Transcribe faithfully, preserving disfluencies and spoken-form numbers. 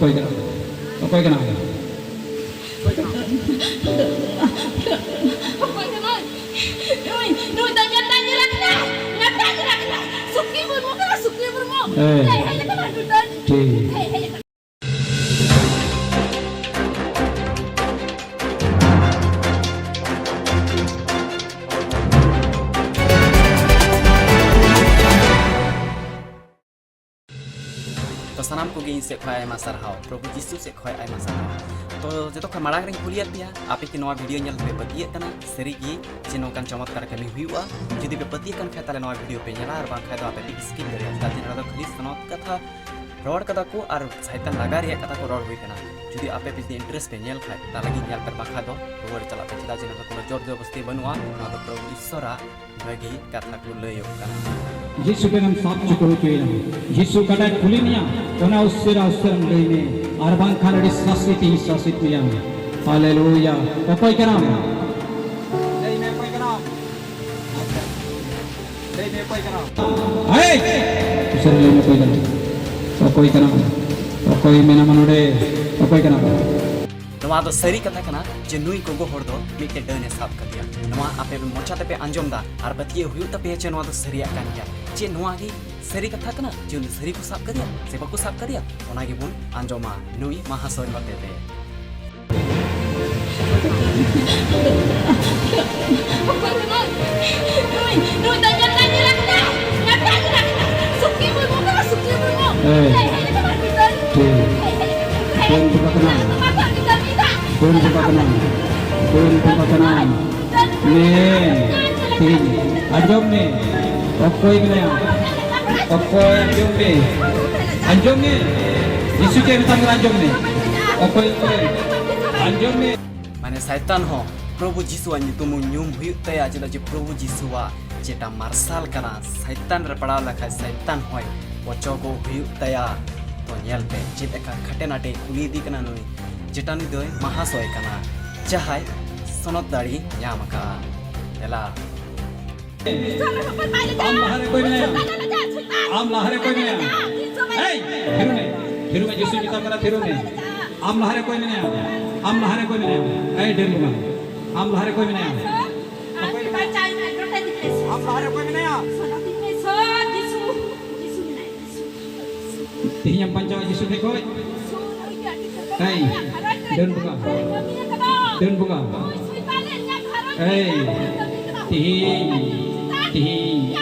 ᱚᱠᱚᱭ ᱠᱟᱱᱟ? ᱚᱠᱚᱭ ᱠᱟᱱᱟ? ᱚᱠᱚᱭ ᱠᱟᱱᱟᱭ? ᱱᱩᱭ, ᱱᱩᱭ ᱫᱚ ᱧᱮᱞ ᱫᱟᱭ, ᱧᱮᱞ ᱟᱠᱟᱫᱟ᱾ ᱧᱮᱞ ᱫᱟᱭ, ᱧᱮᱞ ᱟᱠᱟᱫᱟ᱾ ᱥᱩᱠᱨᱤ ᱢᱩᱨᱢᱩ ᱠᱟᱱᱟ, ᱥᱩᱠᱨᱤ ᱢᱩᱨᱢᱩ᱾ ᱦᱮᱸ᱾ ᱦᱮᱡ, ᱦᱮᱡ ᱟᱠᱟᱱᱟ, ᱱᱩᱭ ᱫᱚ᱾ ᱴᱷᱤᱠ᱾ ᱦᱮᱡ, ᱦᱮᱡ ᱟᱠᱟᱱᱟ᱾ ᱛᱚ ᱥᱟᱱᱟᱢ ᱠᱚᱜᱮ ᱤᱧ ᱥᱮᱫ ᱠᱷᱚᱱ ᱟᱭᱢᱟ ᱥᱟᱨᱦᱟᱣ, ᱯᱨᱚᱵᱷᱩ ᱡᱤᱥᱩ ᱥᱮᱫ ᱠᱷᱚᱱ ᱟᱭᱢᱟ ᱥᱟᱨᱦᱟᱣ᱾ ᱛᱚ ᱡᱚᱛᱚ ᱠᱷᱚᱱ ᱢᱟᱲᱟᱝ ᱨᱤᱧ ᱠᱩᱞᱤᱭᱮᱫ ᱯᱮᱭᱟ, ᱟᱯᱮ ᱠᱤ ᱱᱚᱣᱟ ᱵᱷᱤᱰᱤᱭᱳ ᱧᱮᱞ ᱯᱮ ᱯᱟᱹᱛᱭᱟᱹᱜ ᱠᱟᱱᱟ ᱥᱟᱹᱨᱤ ᱜᱮ ᱡᱮ ᱱᱚᱝᱠᱟᱱ ᱪᱚᱢᱚᱛᱠᱟᱨ ᱠᱟᱹᱢᱤ ᱦᱩᱭᱩᱜᱼᱟ? ᱡᱩᱫᱤ ᱯᱮ ᱯᱟᱹᱛᱭᱟᱹᱜ ᱠᱟᱱ ᱠᱷᱟᱡ, ᱛᱟᱦᱞᱮ ᱱᱚᱣᱟ ᱵᱷᱤᱰᱤᱭᱳ ᱯᱮ ᱧᱮᱞᱟ, ᱟᱨ ᱵᱟᱝᱠᱷᱟᱡ ᱫᱚ ᱟᱯᱮ ᱯᱮ ᱥᱠᱤᱯ ᱫᱟᱲᱮᱭᱟᱜᱼᱟ, ᱪᱮᱫᱟᱜ ᱡᱮ ᱱᱚᱣᱟ ᱫᱚ ᱠᱷᱟᱹᱞᱤ ᱥᱚᱱᱚᱛ ᱠᱟᱛᱷᱟ ᱨᱚᱲ ᱠᱟᱫᱟ ᱠᱚ ᱟᱨ ᱥᱟᱭᱛᱟᱱ ᱞᱟᱜᱟ ᱨᱮᱭᱟᱜ ᱠᱟᱛᱷᱟ ᱠᱚ ᱨᱚᱲ ᱦᱩᱭ ᱠᱟᱱᱟ᱾ ᱡᱩᱫᱤ ᱟᱯᱮ ᱯᱮ ᱡᱩᱫᱤ ᱤᱱᱴᱟᱨᱮᱥᱴ ᱯᱮ ᱧᱮᱞ ᱠᱷᱟᱡ, ᱛᱟᱦᱞᱮ ᱜᱮ ᱧᱮᱞ ᱯᱮ, ᱵᱟᱝᱠᱷᱟᱡ ᱫᱚ ᱨᱩᱣᱟᱹᱲ ᱪᱟᱞᱟᱜ ᱯᱮ, ᱪᱮᱫᱟᱜ ᱡᱮ ᱱᱚᱣᱟ ᱫᱚ ᱠᱳᱱᱳ ᱡᱳᱨ ᱡᱚᱵᱚᱥᱛᱤ ᱵᱟᱹᱱᱩᱜᱼᱟ, ᱱᱚᱣᱟ ᱫᱚ ᱯᱨᱚᱵᱷᱩ ᱤᱥᱥᱚᱨᱟᱜ ᱵᱷᱟᱹᱜᱤ ᱠᱟᱛᱷᱟ ᱠᱚ ᱞᱟᱹᱭᱚᱜ ᱠᱟᱱᱟ᱾ ᱡᱤᱥᱩ ᱴᱷᱮᱱᱮᱢ ᱥᱟᱵ ᱪᱩᱠᱟᱹᱣ ᱦᱚᱪᱚᱭᱮᱱᱟ᱾ ᱡᱤᱥᱩ ᱚᱠᱟᱴᱟᱜ ᱠᱩᱞᱤ ᱢᱮᱭᱟ, ᱚᱱᱟ ᱩᱥᱟᱹᱨᱟ ᱩᱥᱟᱹᱨᱟᱢ ᱞᱟᱹᱭ ᱢᱮ, ᱟᱨ ᱵᱟᱝᱠᱷᱟᱱ ᱟᱹᱰᱤ ᱥᱟᱥᱮᱛ ᱤᱧ ᱥᱟᱥᱮᱛ ᱢᱮᱭᱟ᱾ ᱦᱟᱞᱮᱞᱩᱭᱟ᱾ ᱚᱠᱚᱭ ᱠᱟᱱᱟᱢ? ᱞᱟᱹᱭ ᱢᱮ, ᱚᱠᱚᱭ ᱠᱟᱱᱟᱢ? ᱞᱟᱹᱭ ᱢᱮ, ᱚᱠᱚᱭ ᱠᱟᱱᱟᱢ? ᱦᱮᱭ! ᱩᱥᱟᱹᱨᱟ ᱞᱟᱹᱭ ᱢᱮ, ᱚᱠᱚᱭ ᱠᱟᱱᱟᱢ? ᱚᱠᱚᱭ ᱠᱟᱱᱟᱢ? ᱚᱠᱚᱭ ᱢᱮᱱᱟᱢᱟ ᱱᱚᱰᱮ? ᱚᱠᱚᱭ ᱠᱟᱱᱟᱢ? ᱱᱚᱣᱟ ᱫᱚ ᱥᱟᱹᱨᱤ ᱠᱟᱛᱷᱟ ᱠᱟᱱᱟ ᱡᱮ ᱱᱩᱭ ᱜᱚᱜᱚ ᱦᱚᱲ ᱫᱚ ᱢᱤᱫᱴᱮᱱ ᱰᱟᱹᱱᱮ ᱥᱟᱵ ᱠᱟᱫᱮᱭᱟ᱾ ᱱᱚᱣᱟ ᱟᱯᱮ ᱢᱚᱪᱟ ᱛᱮᱯᱮ ᱟᱸᱡᱚᱢ ᱫᱟ ᱟᱨ ᱯᱟᱹᱛᱭᱟᱹᱣ ᱦᱩᱭᱩᱜ ᱛᱟᱯᱮᱭᱟ ᱡᱮ ᱱᱚᱣᱟ ᱫᱚ ᱥᱟᱹᱨᱤᱭᱟᱜ ᱠᱟᱱ ᱜᱮᱭᱟ᱾ ᱪᱮᱫ ᱱᱚᱣᱟ ᱜᱮ ᱥᱟᱹᱨᱤ ᱠᱟᱛᱷᱟ ᱠᱟᱱᱟ ᱡᱮ ᱩᱱᱤ ᱥᱟᱹᱨᱤ ᱠᱚ ᱥᱟᱵ ᱠᱟᱫᱮᱭᱟ ᱥᱮ ᱵᱟᱠᱚ ᱥᱟᱵ ᱠᱟᱫᱮᱭᱟ? ᱚᱱᱟ ᱜᱮᱵᱚᱱ ᱟᱸᱡᱚᱢᱟ ᱱᱩᱭ ᱢᱟᱦᱟᱥᱚᱭ ᱦᱚᱛᱮᱛᱮ᱾ ᱚᱠᱚᱭ ᱠᱟᱱᱟᱭ? ᱱᱩᱭ, ᱱᱩᱭ ᱫᱚ ᱧᱮᱞ ᱫᱟᱭ, ᱧᱮᱞ ᱟᱠᱟᱫᱟ᱾ ᱧᱮᱞ ᱫᱟᱭ, ᱧᱮᱞ ᱟᱠᱟᱫᱟ᱾ ᱥᱩᱠᱨᱤ ᱢᱩᱨᱢᱩ ᱠᱟᱱᱟ, ᱥᱩᱠᱨᱤ ᱢᱩᱨᱢᱩ᱾ ᱦᱮᱸ᱾ ᱦᱮᱡ, ᱦᱮᱡ ᱟᱠᱟᱱᱟ, ᱱᱩᱭ ᱫᱚ᱾ ᱴᱷᱤᱠ᱾ ᱦᱮᱡ, ᱦᱮᱡ ᱟᱠᱟᱱᱟ᱾ ᱵᱟᱹᱧ ᱵᱚᱠᱟ ᱠᱟᱱᱟ᱾ ᱵᱟᱹᱧ ᱵᱚᱠᱟ ᱠᱟᱱᱟ᱾ ᱵᱟᱹᱧ ᱵᱚᱠᱟ ᱠᱟᱱᱟ᱾ ᱢᱮ᱾ ᱛᱮᱦᱮᱧ ᱟᱸᱡᱚᱢ ᱢᱮ᱾ ᱚᱠᱚᱭ ᱢᱮᱱᱟᱭᱟ? ᱚᱠᱚᱭ ᱟᱸᱡᱚᱢ ᱢᱮ? ᱟᱸᱡᱚᱢ ᱢᱮ᱾ ᱡᱤᱥᱩ ᱪᱮᱫ ᱢᱮᱛᱟᱢ ᱠᱟᱱᱟ? ᱟᱸᱡᱚᱢ ᱢᱮ᱾ ᱚᱠᱚᱭ, ᱚᱠᱚᱭ? ᱟᱸᱡᱚᱢ ᱢᱮ᱾ ᱢᱟᱱᱮ ᱥᱟᱭᱛᱟᱱ ᱦᱚᱸ ᱯᱨᱚᱵᱷᱩ ᱡᱤᱥᱩᱣᱟᱜ ᱧᱩᱛᱩᱢ ᱧᱩᱢ ᱦᱩᱭᱩᱜ ᱛᱟᱭᱟ, ᱪᱮᱫᱟᱜ ᱡᱮ ᱯᱨᱚᱵᱷᱩ ᱡᱤᱥᱩᱣᱟᱜ ᱡᱮᱴᱟ ᱢᱟᱨᱥᱟᱞ ᱠᱟᱱᱟ, ᱥᱟᱭᱛᱟᱱ ᱨᱮ ᱯᱟᱲᱟᱣ ᱞᱮᱠᱷᱟᱡ ᱥᱟᱭᱛᱟᱱ ᱦᱚᱸᱭ ᱚᱪᱚᱜᱚᱜ ᱦᱩᱭᱩᱜ ᱛᱟᱭᱟ᱾ ᱛᱚ ᱧᱮᱞ ᱯᱮ ᱪᱮᱫ ᱞᱮᱠᱟ ᱠᱷᱟᱴᱮ ᱱᱟᱴᱮ ᱠᱩᱞᱤ ᱤᱫᱤ ᱠᱟᱱᱟ ᱱᱩᱭ, ᱡᱮᱴᱟ ᱱᱩᱭ ᱫᱚᱭ ᱢᱟᱦᱟᱥᱚᱭ ᱠᱟᱱᱟ, ᱡᱟᱦᱟᱸᱭ ᱥᱚᱱᱚᱛ ᱫᱟᱲᱮ ᱧᱟᱢ ᱟᱠᱟᱫᱼᱟ᱾ ᱫᱮᱞᱟ᱾ ᱟᱢ ᱞᱟᱦᱟᱨᱮ ᱚᱠᱚᱭ ᱢᱮᱱᱟᱭᱟ? ᱟᱢ ᱞᱟᱦᱟᱨᱮ ᱚᱠᱚᱭ ᱢᱮᱱᱟᱭᱟ? ᱦᱮᱭ, ᱦᱤᱨᱩ ᱢᱮ, ᱛᱷᱤᱨᱩ ᱢᱮ, ᱡᱤᱥᱩ ᱧᱩᱛᱩᱢ ᱠᱟᱱᱟ, ᱛᱷᱤᱨᱩ ᱢᱮ᱾ ᱟᱢ ᱞᱟᱦᱟᱨᱮ ᱚᱠᱚᱭ ᱢᱮᱱᱟᱭᱟ? ᱟᱢ ᱞᱟᱦᱟᱨᱮ ᱚᱠᱚᱭ ᱢᱮᱱᱟᱭᱟ? ᱮᱭ ᱰᱟᱹᱱ ᱵᱚᱸᱜᱟ, ᱟᱢ ᱞᱟᱦᱟᱨᱮ ᱚᱠᱚᱭ ᱢᱮᱱᱟᱭᱟ? ᱟᱢ ᱞᱟᱦᱟᱨᱮ ᱚᱠᱚᱭ ᱢᱮᱱᱟᱭᱟ? ᱛᱮᱦᱮᱧ ᱮᱢ ᱵᱟᱧᱪᱟᱣᱟ ᱡᱤᱥᱩ ᱴᱷᱮᱱ ᱠᱷᱚᱡ᱾ ᱮᱭ ᱰᱟᱹᱱ ᱵᱚᱸᱜᱟ, ᱰᱟᱹᱱ ᱵᱚᱸᱜᱟ, ᱮᱭ ᱛᱮᱦᱮᱧ, ᱛᱮᱦᱮᱧ